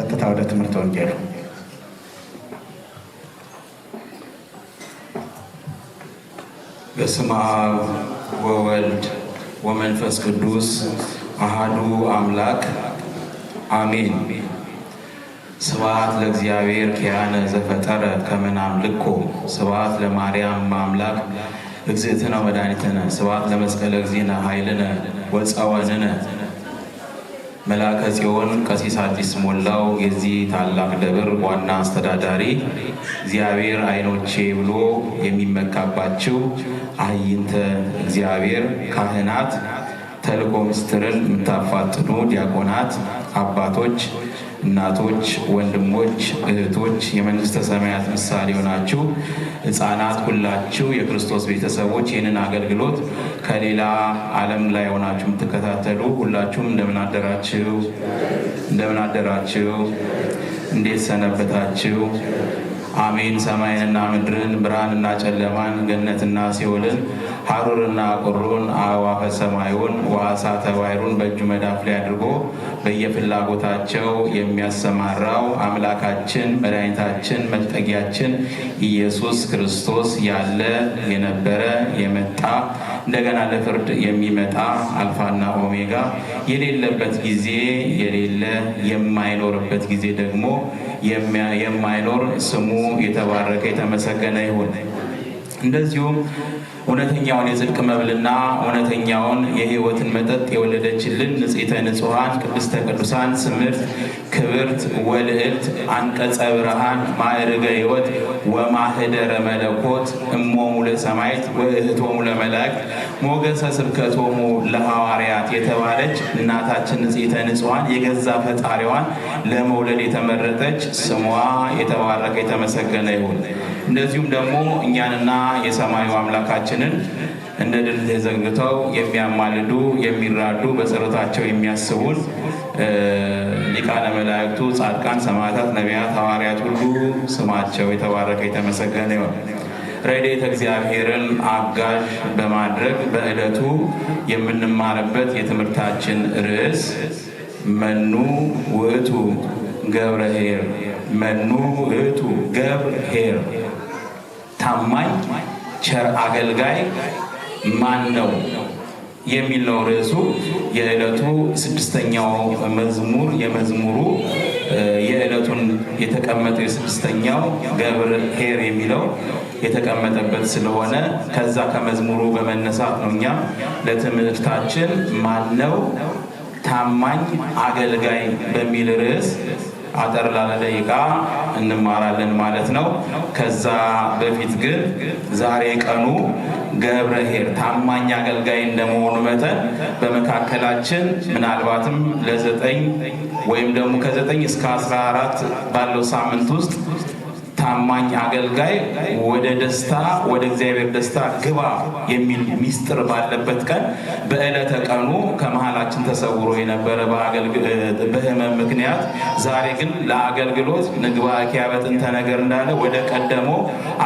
ቀጥታ ወደ ትምህርተ ወንጌሉ። በስመ አብ ወወልድ ወመንፈስ ቅዱስ አሃዱ አምላክ አሜን። ስብሐት ለእግዚአብሔር ኪያነ ዘፈጠረ ከመ ናምልኮ፣ ስብሐት ለማርያም አምላክ እግዝእትነ ወመድኃኒትነ፣ ስብሐት ለመስቀለ እግዚእነ ኃይልነ ወፀወንነ። መልአከ ጽዮን ቀሲስ አዲስ ሞላው የዚህ ታላቅ ደብር ዋና አስተዳዳሪ፣ እግዚአብሔር ዓይኖቼ ብሎ የሚመካባቸው አይንተ እግዚአብሔር ካህናት፣ ተልእኮ ምስጢርን የምታፋጥኑ ዲያቆናት፣ አባቶች፣ እናቶች፣ ወንድሞች፣ እህቶች፣ የመንግስተ ሰማያት ምሳሌ ሆናችሁ ሕፃናት ሁላችሁ የክርስቶስ ቤተሰቦች፣ ይህንን አገልግሎት ከሌላ ዓለም ላይ ሆናችሁ የምትከታተሉ ሁላችሁም እንደምን አደራችሁ? እንደምን አደራችሁ? እንዴት ሰነበታችሁ? አሜን። ሰማይንና ምድርን፣ ብርሃንና ጨለማን፣ ገነትና ሲኦልን፣ ሐሩርና ቁሩን፣ አዕዋፈ ሰማዩን፣ ወአሳተ ባሕሩን በእጁ መዳፍ ላይ አድርጎ በየፍላጎታቸው የሚያሰማራው አምላካችን መድኃኒታችን መጠጊያችን ኢየሱስ ክርስቶስ ያለ፣ የነበረ፣ የመጣ፣ እንደገና ለፍርድ የሚመጣ፣ አልፋና ኦሜጋ፣ የሌለበት ጊዜ የሌለ፣ የማይኖርበት ጊዜ ደግሞ የማይኖር ስሙ የተባረከ የተመሰገነ ይሁን። እንደዚሁም እውነተኛውን የጽድቅ መብልና እውነተኛውን የሕይወትን መጠጥ የወለደችልን ንጽሕተ ንጹሐን ቅድስተ ቅዱሳን ስምርት ክብርት ወልዕልት አንቀጸ ብርሃን ማዕርገ ሕይወት ወማህደረ መለኮት እሞሙ ለሰማዕት ወእህቶሙ ለመላእክት ሞገሰ ስብከቶሙ ለሐዋርያት የተባለች እናታችን ንጽሕተ ንጹሐን የገዛ ፈጣሪዋን ለመውለድ የተመረጠች ስሟ የተባረከ የተመሰገነ ይሁን። እንደዚሁም ደግሞ እኛንና የሰማዩ አምላካችንን እንደ ድል ተዘንግተው የሚያማልዱ፣ የሚራዱ፣ በጸሎታቸው የሚያስቡን ሊቃነ መላእክቱ፣ ጻድቃን፣ ሰማዕታት፣ ነቢያት፣ ሐዋርያት ሁሉ ስማቸው የተባረከ የተመሰገነ ይሁን። ረድኤተ እግዚአብሔርን አጋዥ በማድረግ በዕለቱ የምንማርበት የትምህርታችን ርዕስ መኑ ውእቱ ገብረ ኄር፣ መኑ ውእቱ ገብር ኄር፣ ታማኝ ቸር አገልጋይ ማን ነው የሚል ነው ርዕሱ። የዕለቱ ስድስተኛው መዝሙር የመዝሙሩ የዕለቱን የተቀመጠው የስድስተኛው ገብር ኄር የሚለው የተቀመጠበት ስለሆነ ከዛ ከመዝሙሩ በመነሳት ነው እኛም ለትምህርታችን ማነው ታማኝ አገልጋይ በሚል ርዕስ አጠር ላለ ደቂቃ እንማራለን ማለት ነው። ከዛ በፊት ግን ዛሬ ቀኑ ገብረ ኄር ታማኝ አገልጋይ እንደመሆኑ መጠን በመካከላችን ምናልባትም ለ9 ወይም ደግሞ ከ9 እስከ 14 ባለው ሳምንት ውስጥ ታማኝ አገልጋይ ወደ ደስታ፣ ወደ እግዚአብሔር ደስታ ግባ የሚል ሚስጥር ባለበት ቀን በዕለተ ቀኑ ከመሃላችን ተሰውሮ የነበረ በሕመም ምክንያት ዛሬ ግን ለአገልግሎት ንግባ ኪያ በጥንተ ነገር እንዳለ ወደ ቀደሞ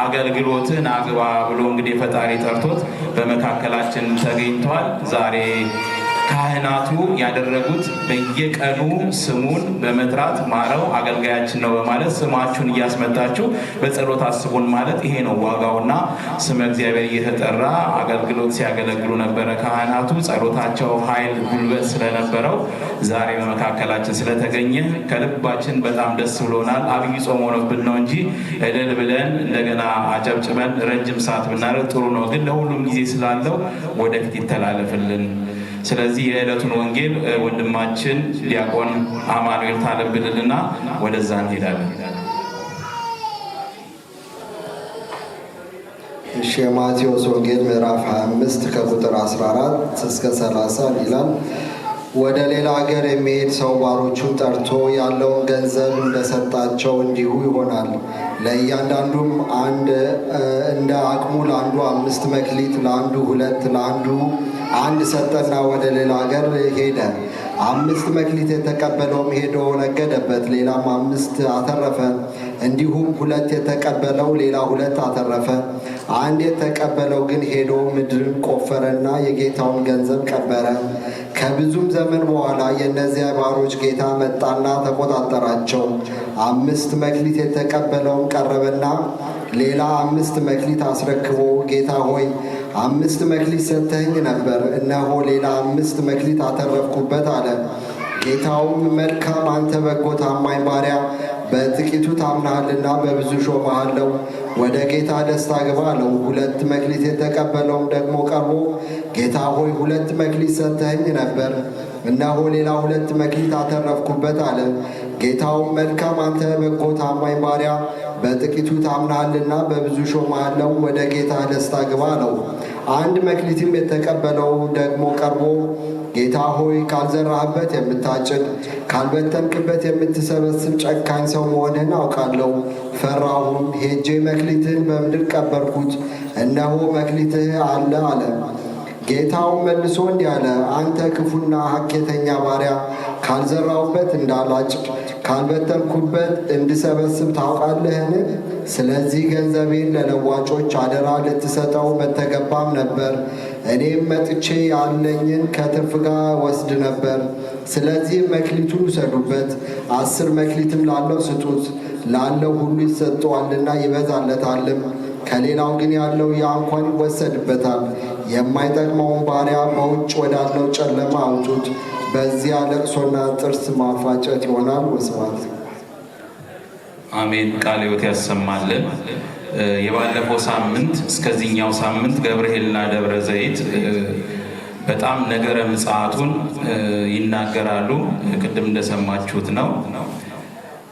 አገልግሎትን አግባ ብሎ እንግዲህ ፈጣሪ ጠርቶት በመካከላችን ተገኝቷል። ዛሬ ካህናቱ ያደረጉት በየቀኑ ስሙን በመጥራት ማረው አገልጋያችን ነው በማለት ስማችሁን እያስመጣችሁ በጸሎት አስቡን ማለት ይሄ ነው ዋጋውና ስመ እግዚአብሔር እየተጠራ አገልግሎት ሲያገለግሉ ነበረ ካህናቱ። ጸሎታቸው ኃይል ጉልበት ስለነበረው ዛሬ በመካከላችን ስለተገኘ ከልባችን በጣም ደስ ብሎናል። አብይ ጾም ሆኖብን ነው እንጂ እልል ብለን እንደገና አጨብጭበን ረጅም ሰዓት ብናደርግ ጥሩ ነው። ግን ለሁሉም ጊዜ ስላለው ወደፊት ይተላለፍልን። ስለዚህ የዕለቱን ወንጌል ወንድማችን ዲያቆን አማኑኤል ታነብልንና ወደዛ እንሄዳለን። እሺ፣ የማቴዎስ ወንጌል ምዕራፍ 25 ከቁጥር 14 እስከ 30 ይላል። ወደ ሌላ ሀገር የሚሄድ ሰው ባሮቹን ጠርቶ ያለውን ገንዘብ እንደሰጣቸው እንዲሁ ይሆናል። ለእያንዳንዱም አንድ እንደ አቅሙ ለአንዱ 5 መክሊት፣ ለአንዱ 2፣ ለአንዱ 1 ሰጠና ወደ ሌላ ሀገር ሄደ። 5 መክሊት የተቀበለውም ሄዶ ነገደበት፣ ሌላም 5 አተረፈ። እንዲሁም 2 የተቀበለው ሌላ 2 አተረፈ። 1 የተቀበለው ግን ሄዶ ምድርን ቆፈረና የጌታውን ገንዘብ ቀበረ። ከብዙም ዘመን በኋላ የእነዚያ ባሮች ጌታ መጣና ተቆጣጠራቸው። 5 መክሊት የተቀበለውም ቀረበና ሌላ 5 መክሊት አስረክቦ ጌታ ሆይ 5 መክሊት ሰጥተኸኝ ነበር፣ እነሆ ሌላ 5 መክሊት አተረፍኩበት አለ። ጌታውም መልካም፣ አንተ በጎ ታማኝ ባሪያ፣ በጥቂቱ ታምነሃልና በብዙ ሾምሃለሁ፣ ወደ ጌታ ደስታ ግባ አለው። 2 መክሊት የተቀበለውም ደግሞ ቀርቦ ጌታ ሆይ 2 መክሊት ሰጥተኸኝ ነበር፣ እነሆ ሌላ 2 መክሊት አተረፍኩበት አለ። ጌታውም መልካም፣ አንተ በጎ ታማኝ ባሪያ፣ በጥቂቱ ታምነሃልና በብዙ ሾምሃለሁ፣ ወደ ጌታ ደስታ ግባ አለው። 1 መክሊትም የተቀበለው ደግሞ ቀርቦ ጌታ ሆይ ካልዘራህበት የምታጭድ ካልበተንክበት የምትሰበስብ ጨካኝ ሰው መሆንህን አውቃለሁ፣ ፈራሁም፣ ሄጄ መክሊትህን በምድር ቀበርኩት፣ እነሆ መክሊትህ አለ አለ። ጌታውም መልሶ እንዲህ አለ፣ አንተ ክፉና ሀኬተኛ ባሪያ፣ ካልዘራሁበት እንዳላጭድ ካልበተንኩበት እንድሰበስብ ታውቃለህን? ስለዚህ ገንዘቤን ለለዋጮች አደራ ልትሰጠው በተገባም ነበር፣ እኔም መጥቼ ያለኝን ከትርፍ ጋር ወስድ ነበር። ስለዚህ መክሊቱን ውሰዱበት፣ 10 መክሊትም ላለው ስጡት፣ ላለው ሁሉ ይሰጠዋልና ይበዛለታልም። ከሌላው ግን ያለው ያ እንኳን ይወሰድበታል። የማይጠቅመውን ባሪያ በውጭ ወዳለው ጨለማ አውጡት፣ በዚያ ለቅሶና ጥርስ ማፋጨት ይሆናል። ወስብሐት። አሜን። ቃለ ሕይወት ያሰማልን። የባለፈው ሳምንት እስከዚህኛው ሳምንት ገብርኤልና ደብረ ዘይት በጣም ነገረ ምጽአቱን ይናገራሉ። ቅድም እንደሰማችሁት ነው።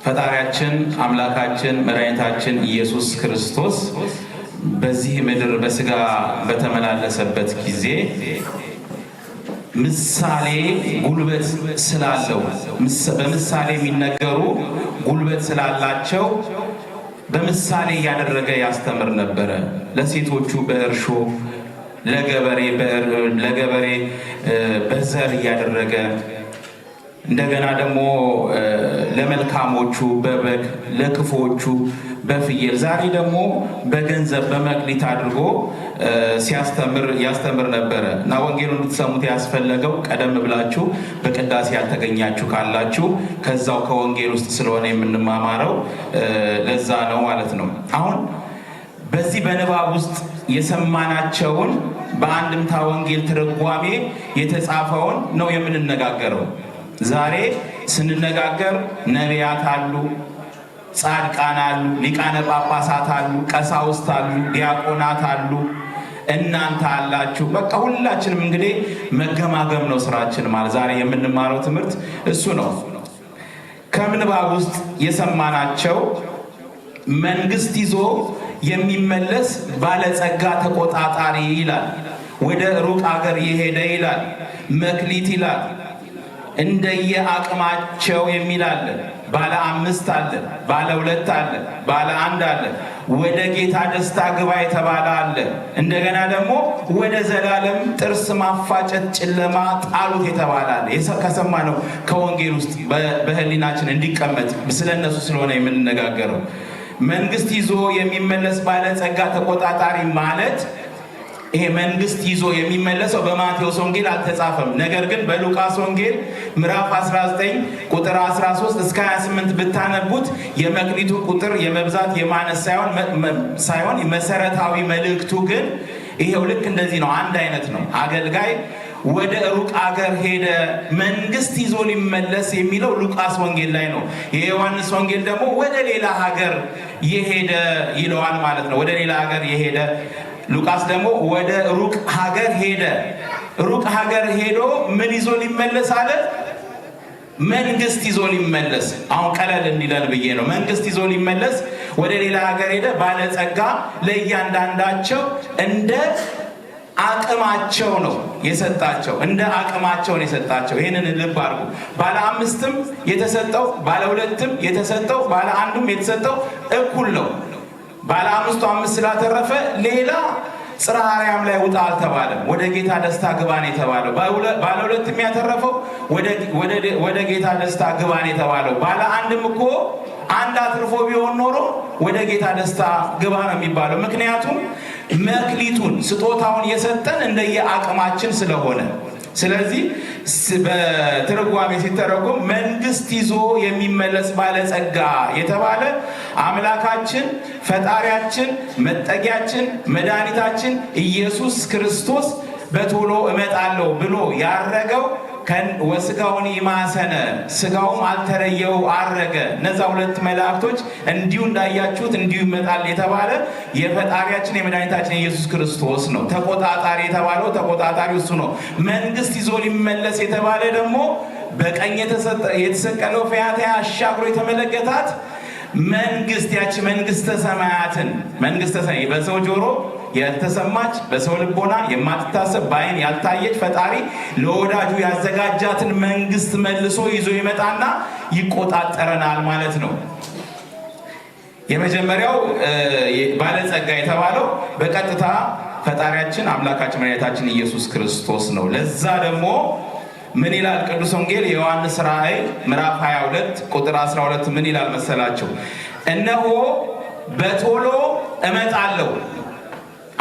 ፈጣሪያችን አምላካችን መድኃኒታችን ኢየሱስ ክርስቶስ በዚህ ምድር በስጋ በተመላለሰበት ጊዜ ምሳሌ ጉልበት ስላለው በምሳሌ የሚነገሩ ጉልበት ስላላቸው በምሳሌ እያደረገ ያስተምር ነበር። ለሴቶቹ በእርሾ፣ ለገበሬ በዘር እያደረገ፣ እንደገና ደግሞ ለመልካሞቹ በበግ፣ ለክፎቹ በፍየል፣ ዛሬ ደግሞ በገንዘብ በመክሊት አድርጎ ሲያስተምር ያስተምር ነበር። እና ወንጌሉን እንድትሰሙት ያስፈለገው ቀደም ብላችሁ በቅዳሴ ያልተገኛችሁ ካላችሁ ከዛው ከወንጌል ውስጥ ስለሆነ የምንማማረው ለዛ ነው ማለት ነው። አሁን በዚህ በንባብ ውስጥ የሰማናቸውን በአንድምታ ወንጌል ትርጓሜ የተጻፈውን ነው የምንነጋገረው። ዛሬ ስንነጋገር ነቢያት አሉ፣ ጻድቃን አሉ፣ ሊቃነ ጳጳሳት አሉ፣ ቀሳውስት አሉ፣ ዲያቆናት አሉ፣ እናንተ አላችሁ። በቃ ሁላችንም እንግዲህ መገማገም ነው ስራችን ማለት። ዛሬ የምንማረው ትምህርት እሱ ነው። ከምንባብ ውስጥ የሰማናቸው መንግስት ይዞ የሚመለስ ባለጸጋ ተቆጣጣሪ ይላል፣ ወደ ሩቅ አገር የሄደ ይላል፣ መክሊት ይላል፣ እንደየአቅማቸው የሚል አለ። ባለ 5 አለ፣ ባለ 2 አለ፣ ባለ 1 አለ፣ ወደ ጌታ ደስታ ግባ የተባለ አለ። እንደገና ደግሞ ወደ ዘላለም ጥርስ ማፋጨት ጨለማ ጣሉት የተባለ አለ። ከሰማነው ከወንጌል ውስጥ በህሊናችን እንዲቀመጥ ስለነሱ ስለሆነ የምንነጋገረው። መንግስት ይዞ የሚመለስ ባለጸጋ ተቆጣጣሪ ማለት ይሄ መንግስት ይዞ የሚመለሰው በማቴዎስ ወንጌል አልተጻፈም። ነገር ግን በሉቃስ ወንጌል ምዕራፍ 19 ቁጥር 13 እስከ 28 ብታነቡት የመክሊቱ ቁጥር የመብዛት የማነስ ሳይሆን መሰረታዊ መልእክቱ ግን ይሄው ልክ እንደዚህ ነው፣ አንድ አይነት ነው። አገልጋይ ወደ ሩቅ አገር ሄደ መንግስት ይዞ ሊመለስ የሚለው ሉቃስ ወንጌል ላይ ነው። የዮሐንስ ወንጌል ደግሞ ወደ ሌላ ሀገር የሄደ ይለዋል ማለት ነው። ወደ ሌላ ሀገር የሄደ ሉቃስ ደግሞ ወደ ሩቅ ሀገር ሄደ። ሩቅ ሀገር ሄዶ ምን ይዞ ሊመለስ አለ? መንግስት ይዞ ሊመለስ። አሁን ቀለል እንዲለን ብዬ ነው። መንግስት ይዞ ሊመለስ ወደ ሌላ ሀገር ሄደ። ባለጸጋ ለእያንዳንዳቸው እንደ አቅማቸው ነው የሰጣቸው። እንደ አቅማቸው ነው የሰጣቸው። ይሄንን ልብ አድርጉ። ባለ 5ም የተሰጠው፣ ባለ 2ም የተሰጠው፣ ባለ 1ም የተሰጠው እኩል ነው። ባለ 5ቱ 5 ስላተረፈ ሌላ ጽርሐ አርያም ላይ ውጣ አልተባለም። ወደ ጌታ ደስታ ግባ ነው የተባለው። ባለ 2ም ያተረፈው ወደ ጌታ ደስታ ግባ ነው የተባለው። ባለ 1ም እኮ አንድ አትርፎ ቢሆን ኖሮ ወደ ጌታ ደስታ ግባ ነው የሚባለው። ምክንያቱም መክሊቱን ስጦታውን የሰጠን እንደየአቅማችን ስለሆነ ስለዚህ በትርጓሜ ሲተረጎም መንግስት ይዞ የሚመለስ ባለጸጋ የተባለ አምላካችን፣ ፈጣሪያችን፣ መጠጊያችን፣ መድኃኒታችን ኢየሱስ ክርስቶስ በቶሎ እመጣለሁ ብሎ ያረገው ወስጋውን ይማሰነ ስጋውም አልተለየው አረገ። እነዛ ሁለት መላእክቶች እንዲሁ እንዳያችሁት እንዲሁ ይመጣል የተባለ የፈጣሪያችን የመድኃኒታችን የኢየሱስ ክርስቶስ ነው። ተቆጣጣሪ የተባለው ተቆጣጣሪ እሱ ነው። መንግስት ይዞ ሊመለስ የተባለ ደግሞ በቀኝ የተሰቀለው ፈያታዊ አሻግሮ የተመለከታት መንግስት፣ ያቺ መንግስተ ሰማያትን፣ መንግስተ ሰማይ በሰው ጆሮ ያልተሰማች፣ በሰው ልቦና የማትታሰብ፣ በአይን ያልታየች፣ ፈጣሪ ለወዳጁ ያዘጋጃትን መንግስት መልሶ ይዞ ይመጣና ይቆጣጠረናል ማለት ነው። የመጀመሪያው ባለጸጋ የተባለው በቀጥታ ፈጣሪያችን አምላካችን መድኃኒታችን ኢየሱስ ክርስቶስ ነው። ለዛ ደግሞ ምን ይላል ቅዱስ ወንጌል? የዮሐንስ ራእይ ምዕራፍ 22 ቁጥር 12 ምን ይላል መሰላችሁ? እነሆ በቶሎ እመጣለሁ።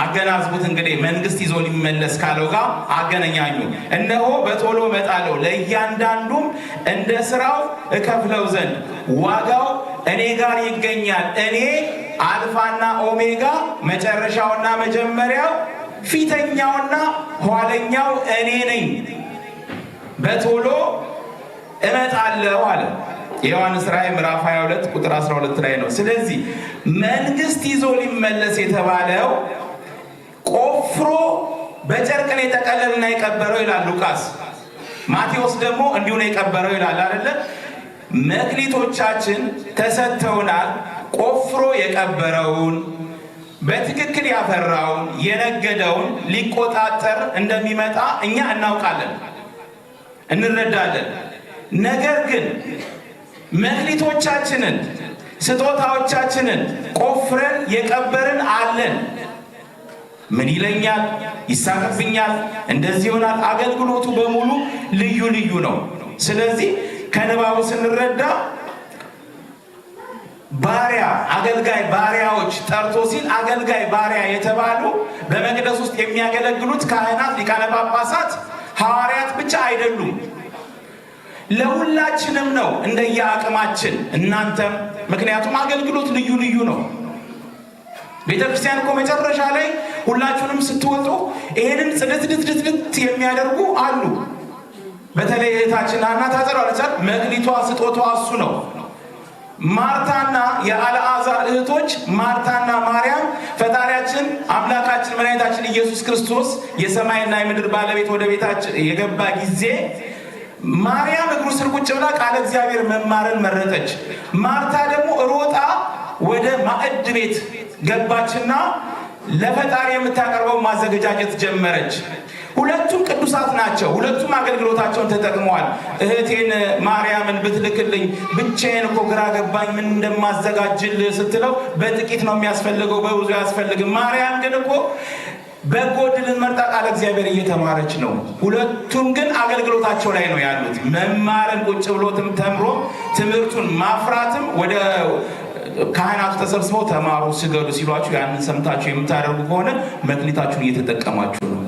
አገናዝቡት እንግዲህ፣ መንግስት ይዞ ሊመለስ ካለው ጋር አገናኙ። እነሆ በቶሎ እመጣለሁ፣ ለእያንዳንዱም እንደ ስራው እከፍለው ዘንድ ዋጋው እኔ ጋር ይገኛል። እኔ አልፋና ኦሜጋ፣ መጨረሻውና መጀመሪያው፣ ፊተኛውና ኋለኛው እኔ ነኝ። በቶሎ እመጣለሁ አለ። የዮሐንስ ራእይ ምዕራፍ 22 ቁጥር 12 ላይ ነው። ስለዚህ መንግስት ይዞ ሊመለስ የተባለው ቆፍሮ በጨርቅ ነው የጠቀለልና የቀበረው ይላል ሉቃስ። ማቴዎስ ደግሞ እንዲሁ ነው የቀበረው ይላል አይደለ? መክሊቶቻችን ተሰጥተውናል። ቆፍሮ የቀበረውን፣ በትክክል ያፈራውን፣ የነገደውን ሊቆጣጠር እንደሚመጣ እኛ እናውቃለን፣ እንረዳለን። ነገር ግን መክሊቶቻችንን፣ ስጦታዎቻችንን ቆፍረን የቀበርን አለን። ምን ይለኛል፣ ይሳቅብኛል፣ እንደዚህ ይሆናል። አገልግሎቱ በሙሉ ልዩ ልዩ ነው። ስለዚህ ከንባቡ ስንረዳ ባሪያ፣ አገልጋይ፣ ባሪያዎች ጠርቶ ሲል አገልጋይ ባሪያ የተባሉ በመቅደስ ውስጥ የሚያገለግሉት ካህናት፣ ሊቃነ ጳጳሳት፣ ሐዋርያት ብቻ አይደሉም። ለሁላችንም ነው እንደየአቅማችን፣ እናንተም፣ ምክንያቱም አገልግሎት ልዩ ልዩ ነው። ቤተ ክርስቲያን እኮ መጨረሻ ላይ ሁላችሁንም ስትወጡ ይሄንን ጽድት ድት የሚያደርጉ አሉ። በተለይ እህታችን ሐና ታጸዳለች። መክሊቷ ስጦታዋ እሱ ነው። ማርታና የአልዓዛር እህቶች ማርታና ማርያም ፈጣሪያችን አምላካችን መድኃኒታችን ኢየሱስ ክርስቶስ የሰማይና የምድር ባለቤት ወደ ቤታችን የገባ ጊዜ ማርያም እግሩ ስር ቁጭ ብላ ቃለ እግዚአብሔር መማርን መረጠች። ማርታ ደግሞ ሮጣ ወደ ማዕድ ቤት ገባችና ለፈጣሪ የምታቀርበው ማዘገጃጀት ጀመረች። ሁለቱም ቅዱሳት ናቸው። ሁለቱም አገልግሎታቸውን ተጠቅመዋል። እህቴን ማርያምን ብትልክልኝ ብቻዬን እኮ ግራ ገባኝ፣ ምን እንደማዘጋጅል ስትለው በጥቂት ነው የሚያስፈልገው፣ በብዙ አያስፈልግም። ማርያም ግን እኮ በጎ ዕድልን መርጣ ቃለ እግዚአብሔር እየተማረች ነው። ሁለቱም ግን አገልግሎታቸው ላይ ነው ያሉት። መማርን ቁጭ ብሎትም ተምሮ ትምህርቱን ማፍራትም፣ ወደ ካህናቱ ተሰብስበው ተማሩ፣ ስገዱ ሲሏችሁ ያንን ሰምታችሁ የምታደርጉ ከሆነ መክሊታችሁን እየተጠቀማችሁ ነው።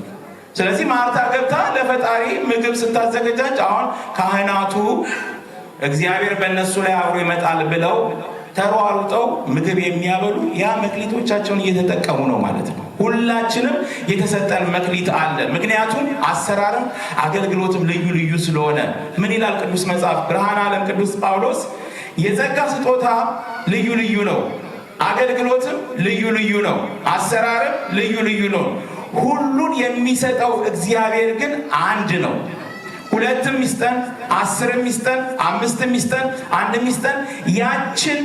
ስለዚህ ማርታ ገብታ ለፈጣሪ ምግብ ስታዘገጃጅ አሁን ካህናቱ እግዚአብሔር በእነሱ ላይ አብሮ ይመጣል ብለው ተሯሩጠው ምግብ የሚያበሉ ያ መክሊቶቻቸውን እየተጠቀሙ ነው ማለት ነው። ሁላችንም የተሰጠን መክሊት አለ። ምክንያቱም አሰራርም አገልግሎትም ልዩ ልዩ ስለሆነ። ምን ይላል ቅዱስ መጽሐፍ? ብርሃነ ዓለም ቅዱስ ጳውሎስ የጸጋ ስጦታ ልዩ ልዩ ነው፣ አገልግሎትም ልዩ ልዩ ነው፣ አሰራርም ልዩ ልዩ ነው። ሁሉን የሚሰጠው እግዚአብሔር ግን አንድ ነው። ሁለትም ይስጠን፣ 10ም ይስጠን፣ 5ም ይስጠን፣ 1ም ይስጠን፣ ያችን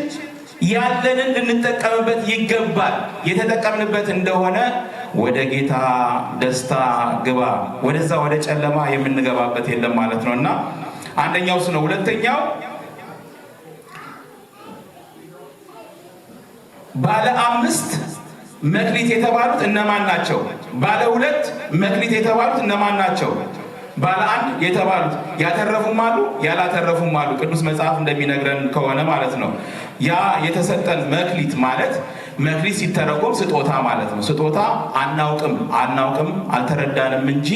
ያለንን ልንጠቀምበት ይገባል። የተጠቀምንበት እንደሆነ ወደ ጌታ ደስታ ግባ፣ ወደዛ ወደ ጨለማ የምንገባበት የለም ማለት ነው። እና አንደኛው እሱ ነው። ሁለተኛው ባለ 5 መክሊት የተባሉት እነማን ናቸው? ባለ 2 መክሊት የተባሉት እነማን ናቸው? ባለ 1 የተባሉት ያተረፉም አሉ፣ ያላተረፉም አሉ። ቅዱስ መጽሐፍ እንደሚነግረን ከሆነ ማለት ነው። ያ የተሰጠን መክሊት ማለት መክሊት ሲተረጎም ስጦታ ማለት ነው። ስጦታ አናውቅም አናውቅም አልተረዳንም እንጂ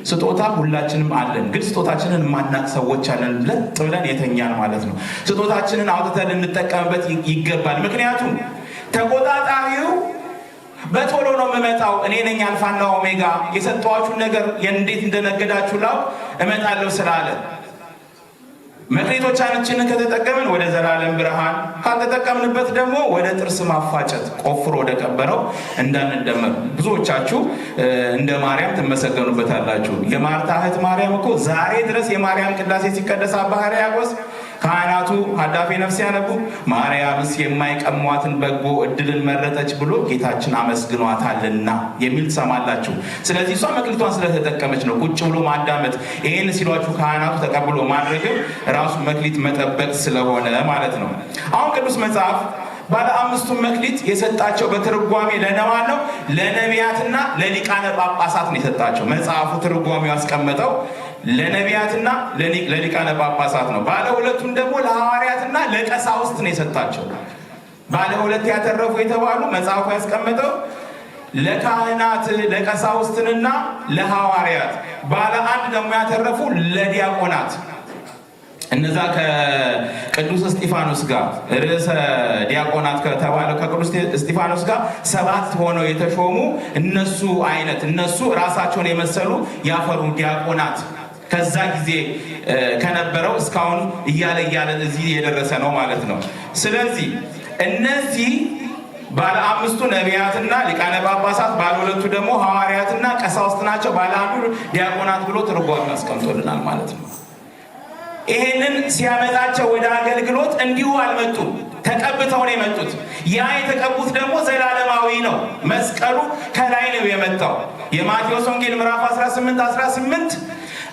ስጦታ ሁላችንም አለን። ግን ስጦታችንን የማናቅ ሰዎች አለን፣ ለጥ ብለን የተኛን ማለት ነው። ስጦታችንን አውጥተን ልንጠቀምበት ይገባል። ምክንያቱም ተቆጣጣሪው በቶሎ ነው የምመጣው፣ እኔ ነኝ አልፋና ኦሜጋ፣ የሰጠኋችሁን ነገር እንዴት እንደነገዳችሁ ላውቅ እመጣለሁ ስላለ መክሊቶቻችንን ከተጠቀምን ወደ ዘላለም ብርሃን፣ ካልተጠቀምንበት ደግሞ ወደ ጥርስ ማፋጨት ቆፍሮ ወደ ቀበረው እንዳንደመር። ብዙዎቻችሁ እንደ ማርያም ትመሰገኑበታላችሁ። የማርታ እህት ማርያም እኮ ዛሬ ድረስ የማርያም ቅዳሴ ሲቀደስ አባ ሕርያቆስ ካህናቱ ሀዳፌ ነፍስ ያነቡ ማርያምስ የማይቀሟትን በጎ እድልን መረጠች ብሎ ጌታችን አመስግኗታልና የሚል ትሰማላችሁ። ስለዚህ እሷ መክሊቷን ስለተጠቀመች ነው። ቁጭ ብሎ ማዳመጥ፣ ይህን ሲሏችሁ ካህናቱ ተቀብሎ ማድረግም ራሱ መክሊት መጠበቅ ስለሆነ ማለት ነው። አሁን ቅዱስ መጽሐፍ ባለ አምስቱን መክሊት የሰጣቸው በትርጓሜ ለነማን ነው? ለነቢያትና ለሊቃነ ጳጳሳት ነው የሰጣቸው። መጽሐፉ ትርጓሜው ያስቀመጠው ለነቢያትና ለሊቃነ ጳጳሳት ነው። ባለ ሁለቱን ደግሞ ለሐዋርያትና ለቀሳውስት ነው የሰጣቸው። ባለ ሁለት ያተረፉ የተባሉ መጽሐፉ ያስቀመጠው ለካህናት ለቀሳውስትንና ለሐዋርያት፣ ባለ አንድ ደግሞ ያተረፉ ለዲያቆናት እነዛ ከቅዱስ እስጢፋኖስ ጋር ርዕሰ ዲያቆናት ከተባለው ከቅዱስ እስጢፋኖስ ጋር 7 ሆነው የተሾሙ እነሱ አይነት እነሱ ራሳቸውን የመሰሉ ያፈሩ ዲያቆናት ከዛ ጊዜ ከነበረው እስካሁን እያለ እያለ እዚህ የደረሰ ነው ማለት ነው። ስለዚህ እነዚህ ባለ አምስቱ ነቢያትና ሊቃነ ጳጳሳት፣ ባለ ሁለቱ ደግሞ ሐዋርያትና ቀሳውስት ናቸው። ባለ አንዱ ዲያቆናት ብሎ ትርጓሜ አስቀምጦልናል ማለት ነው። ይሄንን ሲያመጣቸው ወደ አገልግሎት እንዲሁ አልመጡም። ተቀብተው ነው የመጡት። ያ የተቀቡት ደግሞ ዘላለማዊ ነው። መስቀሉ ከላይ ነው የመጣው። የማቴዎስ ወንጌል ምዕራፍ 18